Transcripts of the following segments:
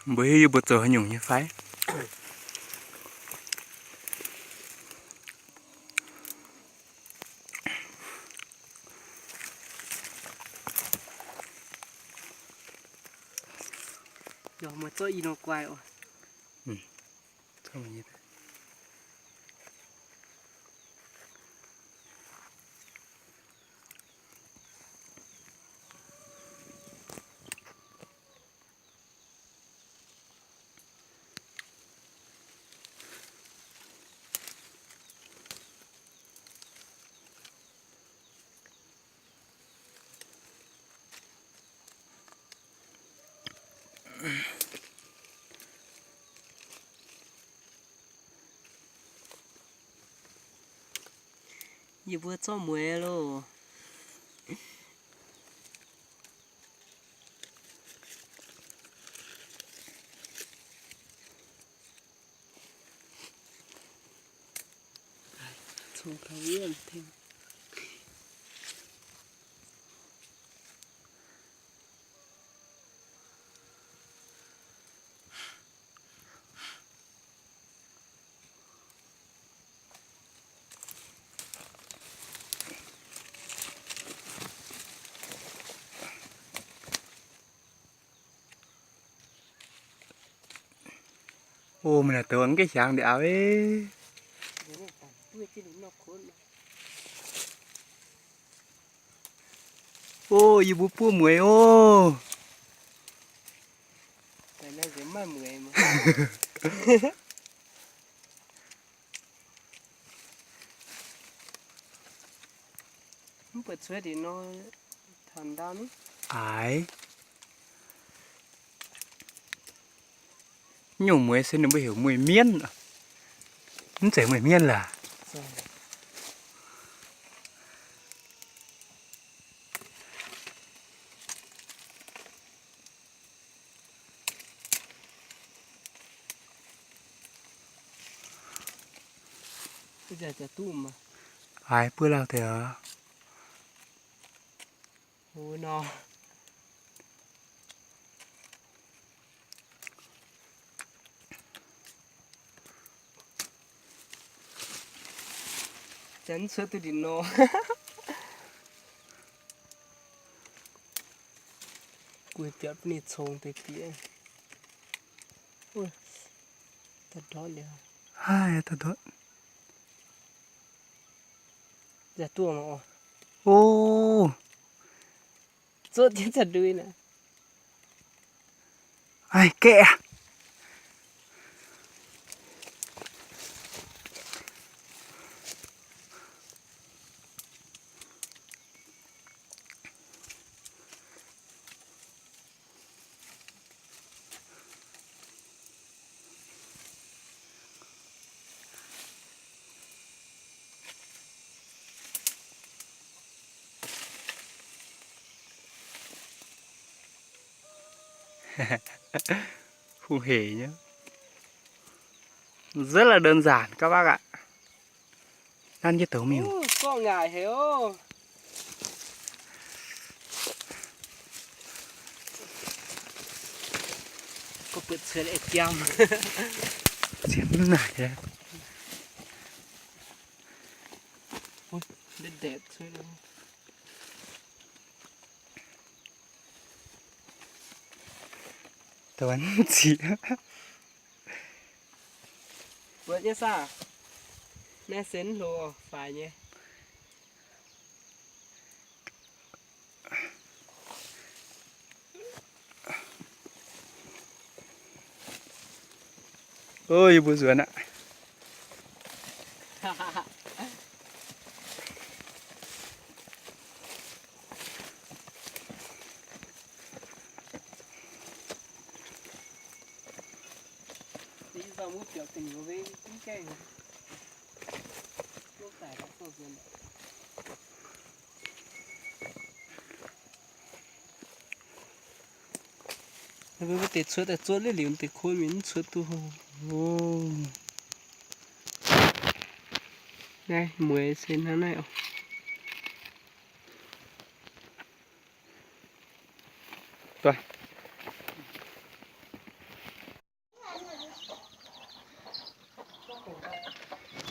Mbuo hiuv yie mbuo zoux haaix nyungc nyei fai? Yie mbuo zorqv mueiz loh. Ov, meih naaic douz mv gaengh hiaangx ndiev auv ei. Ov, yie mbuo buov mueiz ov. Mv buatc cuotv ndiev nor, taux ndau ni. Aaix. Nyungc mueiz se ninh mbuo heuc mueiz mienv. Mv zeiz mueiz mienv laac. Aaix, buov lauh deix oc. Janx cuotv duqv ndiev nor. Guei biatc ninh congx deix diex. Da'ndortv liuz. Haiz, da'ndortv. Ov. Zuqv jienv za'ndui naaic. Aaix, gaeqv aqv. Hungh hec nyei. Rất là đơn giản các bác ạ. Nanv jienv douz mingh. Gorngv ngaaic haic oc. Gorngv buatc cuotv ei jiem. Ziemx mv naaic. Da'wuonv ziex. Mbuo nyei saah? Naaiv se mv hlo faix nyei. Ov, yie mbuo nzuonx aqv. Mbuo deix cuotv daaih zuov liuz liuz deix kuv mingh mv cuotv duqv. Naaiv mueiz se hnangv naaiv oc. Duqv.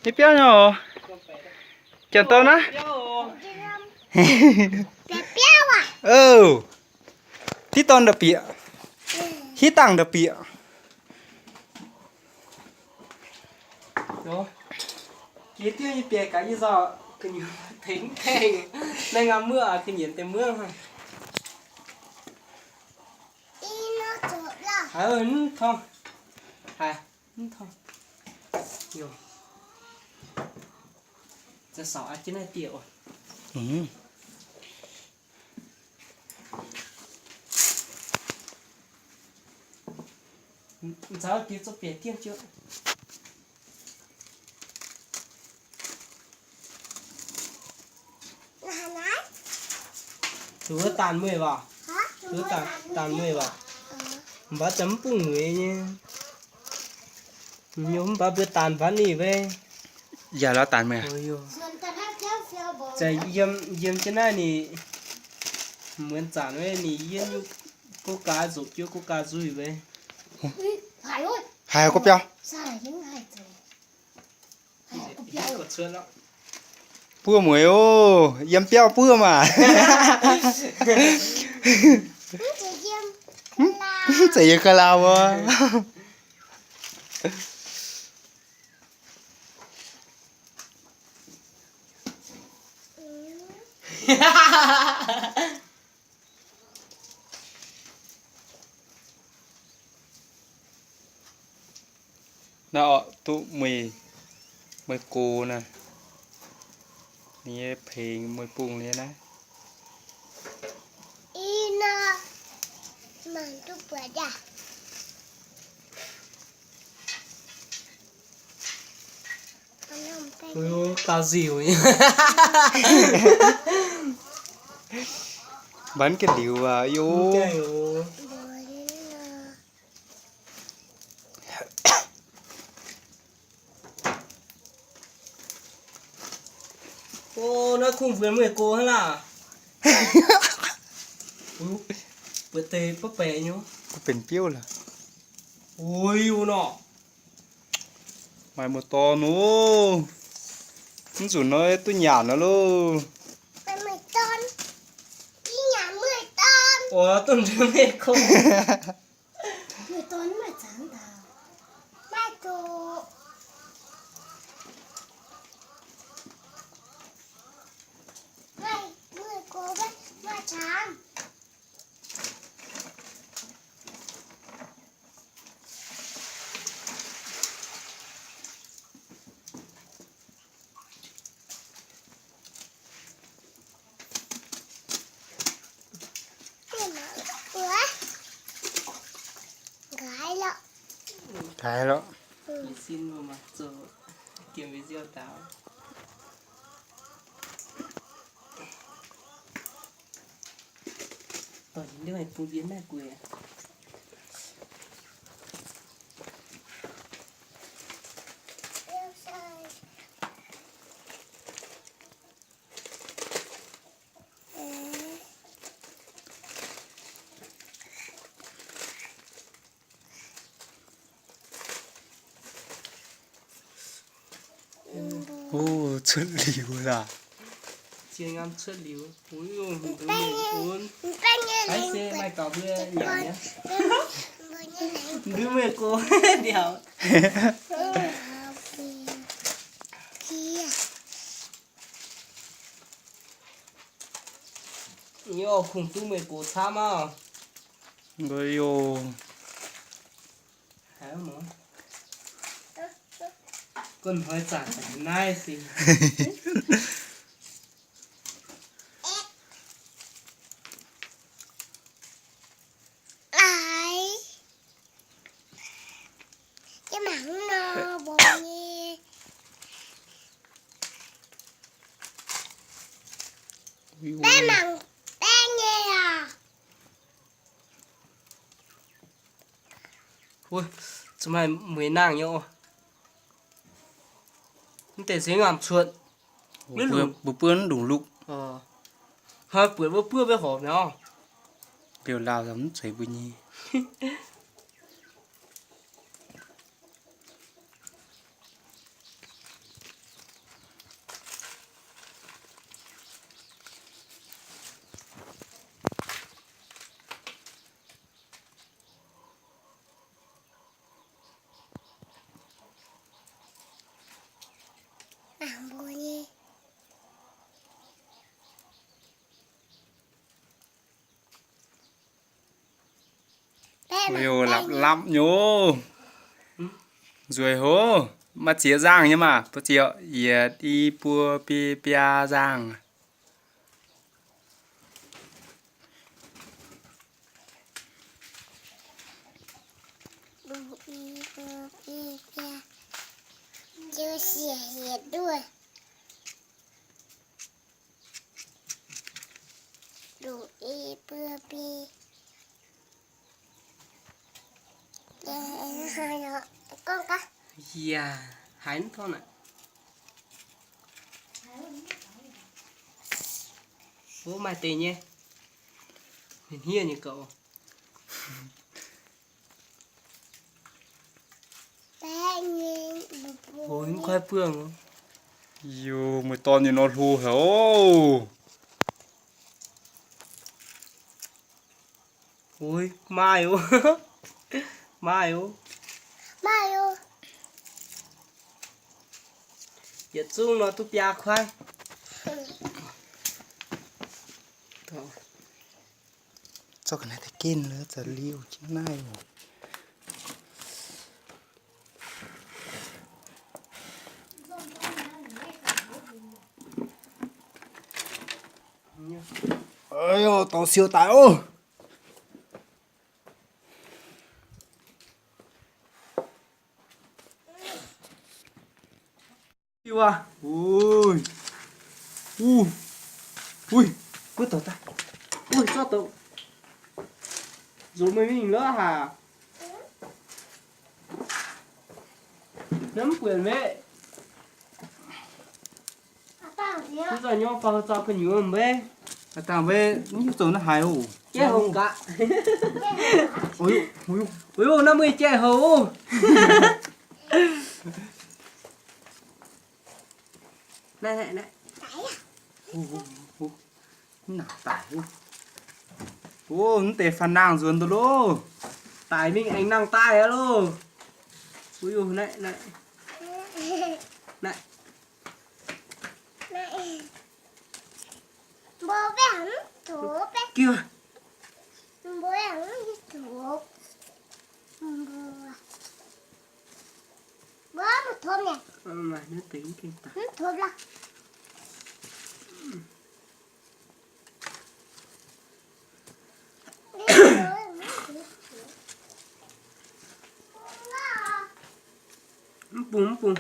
Nyei biauv nor, janx dorn naaiv. Biauv aac. Ov, div dorn nda'bieqc, hiv dangh nda'bieqc. Yie diuv nyei biauv gaax, yie nzauh gu'nyuoz tengx gaengh. Naaiv ngam muoqv aqv, ga'nyiec deix muoqv. Haiz, mv tong. Haiz, mv tong. Yoh. Za'gengh aqv, jienv naaiv dieh oc. Mv caux diuv zorqv bieqc diemv jienv. Zuqc wuov daanh meih waac? Zuqc wuov daanh meih waac? Mv baac za'gengh mv bungx mueiz nyei. Nyouz mv baac mbuo daanh mbatv ninh mbuo. Yaac lorz daanh meih. Za'gengh yiem, yiem jienv naaiv ninh muonz zanc wuov ninh yienv nyungc gouv gaa, nzopc jienv gouv gaa nzuih wuov. Haiz gorqv biauv. Buov mueiz oc, yiem biauv buov maah. Mv zeiz yiem ka'lauh wuov. Naaiv orqc, duqv mueiz, mueiz gox naaiv. Ninh nyei pengx mueiz bungh liuz naaiv. Gauh nziuc. Mbanv ga'liuz aac, yo. Naaiv kungx mbuonx meih gox hnangv laah. Buatc deix baav baeqc nyei. Benx biouv lorqc. Oi, nor. Maaih muoz-dorn nor. Mv nzunc nor duqv nyanc nor loh. Oix duqv meih gox. Nqaix lorqc. Ov, cuotv liuz laah. Ziex ngamv cuotv liuz. Ov, mv duqv mingh ov. Haiz se maaih gaux mbuo nyanc nyei. Mv duqv meih gox ndiauc. Yie kungx duqv meih gox camv aqv. Nqoi yoh. Gunv hnoi zanc naaiv se. Aaix, yie mangc nor, mbuo nyei. Baeqv mangc baeqv nyei aac. Zuqc maaih mueiz nangh nyei oc. Mv deix se ngamh cuotv. Mbuo buov ndongc lukv. Hnoi buatc wuov buov maiv horpc mi'aqv. Liouh lauh mv zueiz mbuo nyei. Ui, lapv lapv nyei. Nzueic hov, maaih ziex nzangh nyei maah, buo ziex, yietc, i, buo, biei, biaa nzangh. Yaac haiz mv tong naaic. Ov, maaih deix nyei. Hniev nyei gauh. Ov, mv kuaaiv buangh. Yo, meih dorn nyei nor hlo haic oc. Ui, maaih oc. Maaih oc. Yietc zungv nor duqv biaa kuaaiv. Zorqv ga'naaiv daaih gen lorqc, za'liuh jienv naaiv oc. Ov, dorh siou daaih oc. Ui, ui, ui, zorqv daaih. Ui, zorqv daaih. Nzunc meih mingh lorqc haic. Naaiv mv buonc mbeqv. Mv zauh nyorng faaux zaux gu'nyuoz mbeqv. Aa, dangh mbeqv mv hiuv zoux naaiv haaix oc. Jaiv houc gaax. Oix, oix, naaiv mbuo jaiv houc. Naaiv, naaiv, naaiv. Mv nangc daic. Ov, mv deix faanh nangh nzuonx nduqc loh. Daic mingh aengx nangh daaih aqv loh. Ov, naaiv, naaiv. Naaiv. Mbuo mv tov. Giuh. Mbuo mv tov. Mbuo mv tov mi'aqv. Mv tov lorqc. Mv bung, mv bung.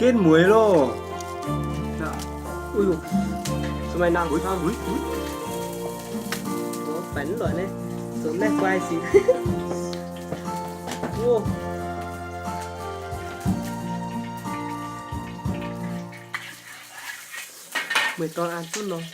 Genv mueiz loh. Ui, ui, ui. Baengx lorqc naaiv, zoux naaiv guai sic. Meih dorn an duqv nor.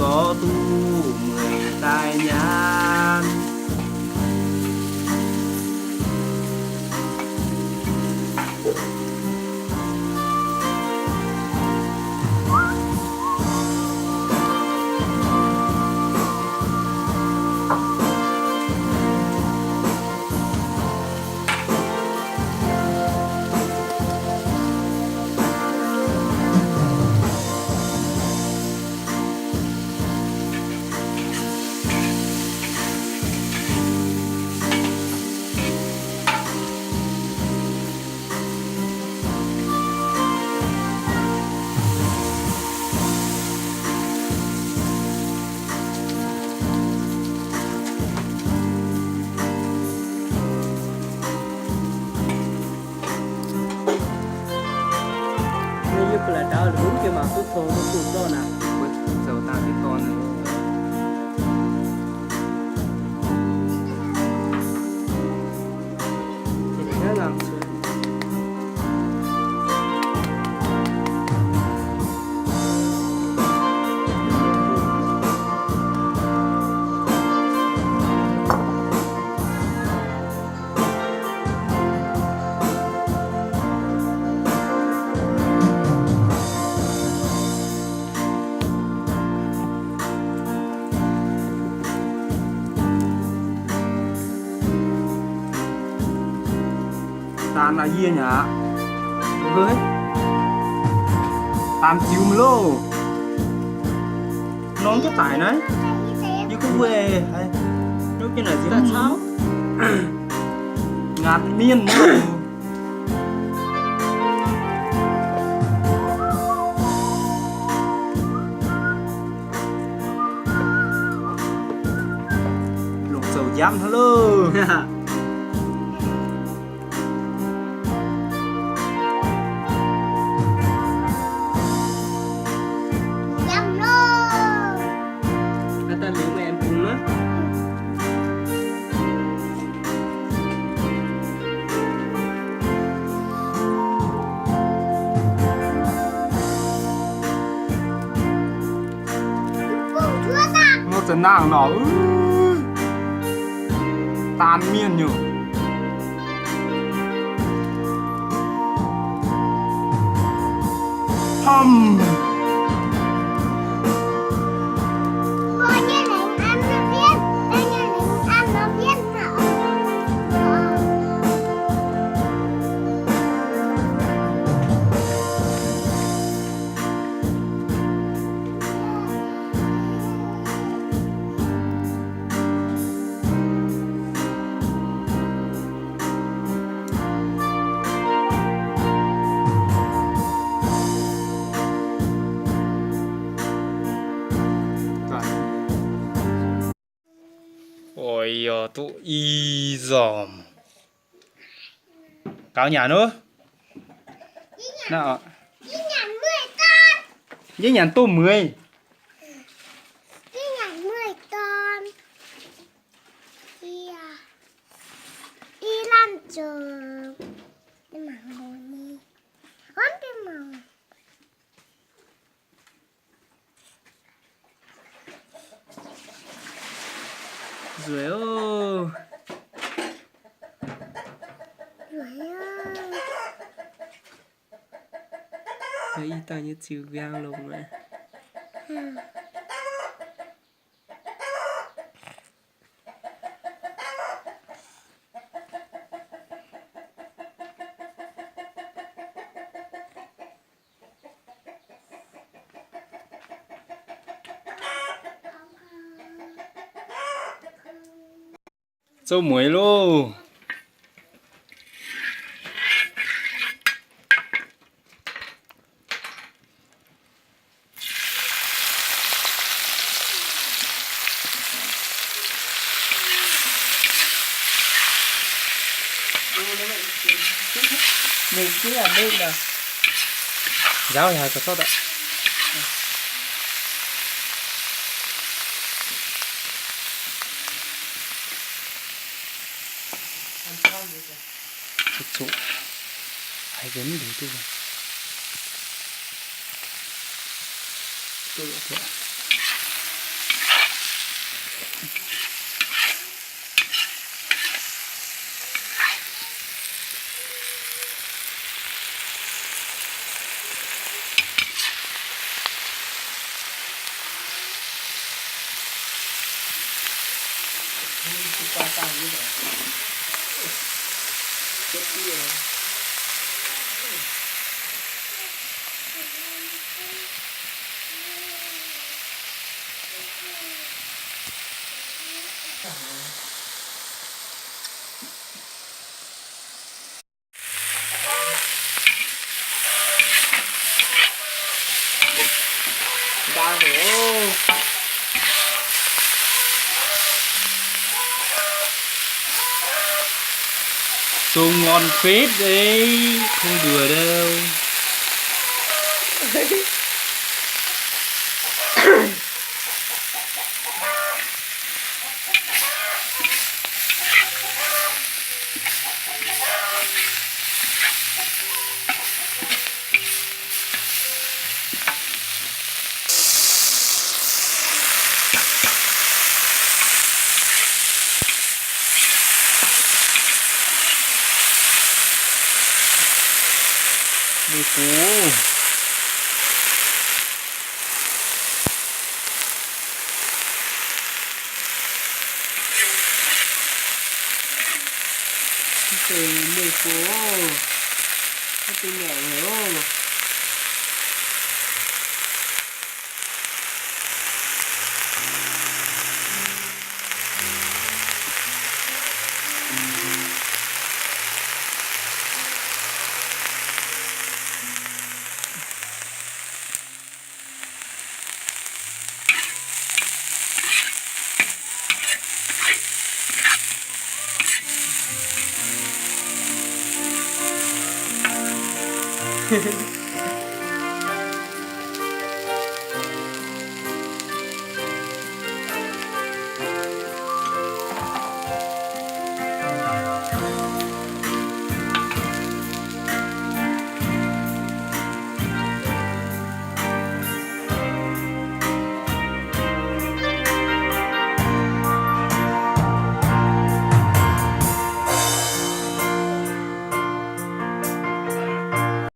Zorqv duqv mueiz daaih nyaanh. Yie bun la'dauh lungv jiex mangc duqv tong duqv bun zorqv naaic, zoux daaih diqv dorn. Daan naaic yie nyei aqv. Daan ziux mv loh. Norm jienv daic naaiv. Yie gunv mbuo haiz, nov jienv naaic ziux mv caux. Ngaatc mienh mv loh. Longc zoux njamv hnangv loh. Njamv loh. Aa, daaih liuz meih aengx bungx aqv. Nor za'naangh nor, daan mienh nyungc. Hm. Oix yoc duqv i nzormc. Gaux nyanc ov. Yie nyanc domh mueiz. Nzueic oc. Ih dangh nyei ziux nqaang longx aqv. Zouv mueiz loh. Nzauv haiz gauh sortv daaih. Zuqc, zuqc. Haiz mv liuz duqv. Dongh ngon fetv ei, kungx nduov ndau. Meih gox. Deix meih gox. Deix maengc haic oc.